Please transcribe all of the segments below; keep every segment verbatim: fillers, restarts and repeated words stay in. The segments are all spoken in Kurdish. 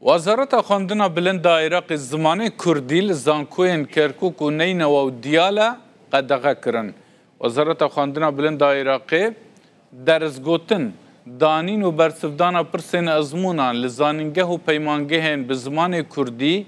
Wezareta Xwendina Bilind a Iraqê zimanê kurdî li zankoyên Kerkûk û Neynewa û Diyale qedexe kirin. Wezareta Xwendina Bilind a Iraqê dersgotin, danîn û bersivdana pirsên ezmûnan li zanîngeh û peymangehên bi zimanê kurdî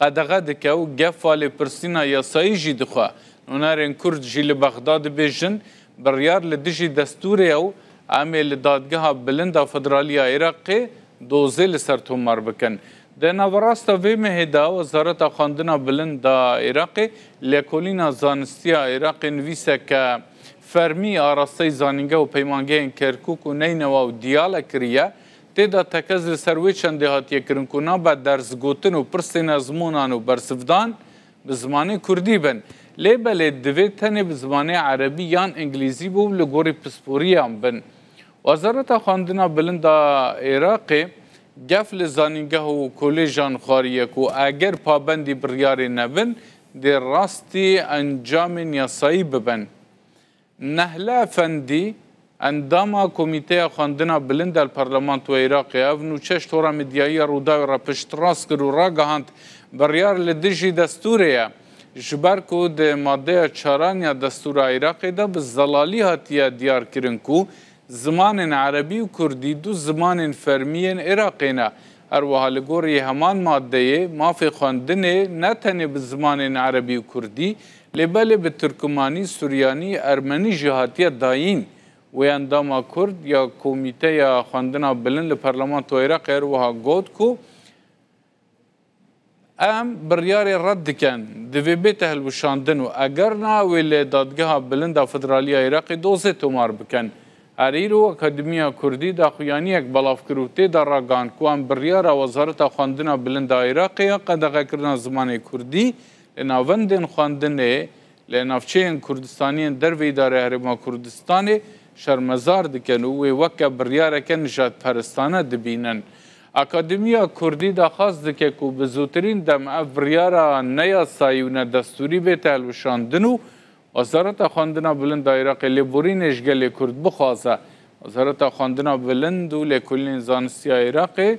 qedexe dike û gefa lêpirsîna yasayî jî dixwe. Nûnerên kurd jî li Bexda dibêjin, biryar li dijî destûrê ye û em ê li Dadgeha Bilind a Federalî ya Iraqê dozê li ser tomar bikin. Di naverasta vê mehê de Wezareta Xwendina Bilind a Iraqê Lêkolîna Zanistî ya Iraqê nivîseke fermî arasteyî zanîngeh û peymangehên Kerkûk û Neynewa û Diyale kiriye. Tê de tekez li ser wê çendê hatiye kirin ku nabe dersgotin û pirsên ezmûnan û bersivdan bi zimanê kurdî bin. Lê belê divê tenê bi zimanê erebî yan îngilîzî bû li gorî pisporiyan bin. Wezareta Xwendina Bilind a Iraqê gef li zanîngeh û kolêjan xwariye ku eger pabendî biryarê nebin, dê rastî encamên yasayî bibin. Nehle Efendî, endama Komîteya Xwendina Bilind a li Parlamentoya Iraqê, ev nûçe ji tora medyayî ya Rûdawê re piştrast kir û ragihand, biryar li dijî destûrê ye, ji ber ku di madeya çaran ya destûra Iraqê de bi zelalî hatiye diyarkirin ku zimanên erebî û kurdî du zimanên fermî yên Iraqê ne. Her wiha li gorî heman madeyê, mafê xwendinê ne tenê bi zimanên erebî û kurdî, lê belê bi tirkimanî, suryanî, ermenî jî hatiye dayîn. Wê endama Kurd ya Komîteya Xwendina Bilind li Parlamentoya Iraqê her wiha got ku em biryarê red dikin, divê bête hilweşandin û eger na wê li Dadgeha Bilind a Federalî ya Iraqê dozê tomar bikin. Her îro Akademiya Kurdî daxuyaniyek belav kir û tê de ragihand ku em biryara Wezareta Xwendina Bilind a Iraqê ya qedexekirina zimanê kurdî li navendên xwendinê li navçeyên Kurdistanî yên derveyî darê Herêma Kurdistanê şermezar dikin û wê weke biryareke nijadperestane dibînin. Akademiya Kurdî daxwaz dike ku bi zûtirîn dem ev biryara neyasayî û nedestûrî bête hilweşandin û Wezareta Xwendina Bilind a Iraqê lêborînê ji gelê Kurd bixwaze. Wezareta Xwendina Bilind û Lêkolînên Zanistî ya Iraqê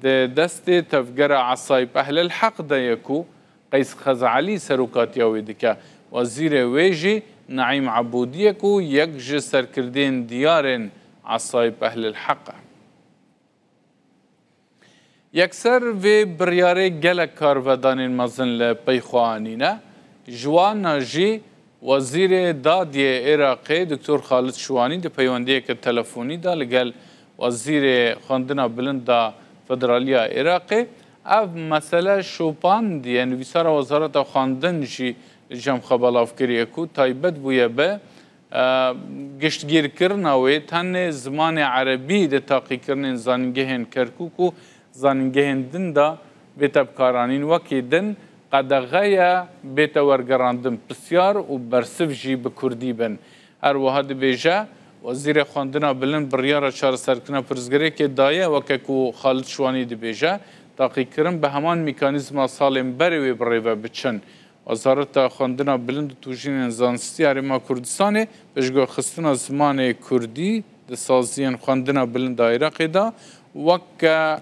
di destê tevgera Esayîb Ehlel Heq de ye ku Qeys Xezalî serokatiya wê dike. Wezîrê wê jî Naîm Ebûdî ye ku yek ji serkirdeyên diyar ên Esayîb Ehlel Heq e. Yekser vê biryarê gelek karvedanên mezin li pey xwe anîne. Ji wan a jî Wezîrê Dadiyê Iraqê Doktor Xalid Şiwanî di peywendiyeke telefonî de li gel Wezîrê Xwendina Bilind a Federalî ya Iraqê ev mesele şopandiye. Nivîsara Wezareta Xwendin jî li cem xwe belav kiriye ku taybet bûye bi, e, giştgîrkirina wê tenê zimanê erebî di taqîkirinên zanîngehên Kerkûk û zanîngehên din de bête bikaranîn, wekî din qedexe ye bête wergerandin pisyar û bersiv jî bi kurdî bin. Her wiha dibêje, Wezîrê Xwendina Bilind biryara çareserkirina pirsgirêkê daye, weke ku Xalid Şiwanî dibêje, taqîkirin bi heman mekanîzma salên berê wê bi rê ve biçin. Wezareta Xwendina Bilind û Tûjînên Zanistî ya Herêma Kurdistanê pêşguhxistina zimanê kurdî di saziyên xwendina bilind a Iraqê de weke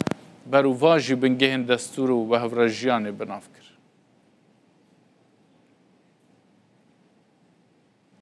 berovajî bingehên destûr û wehevrejiyanê bi nav kir.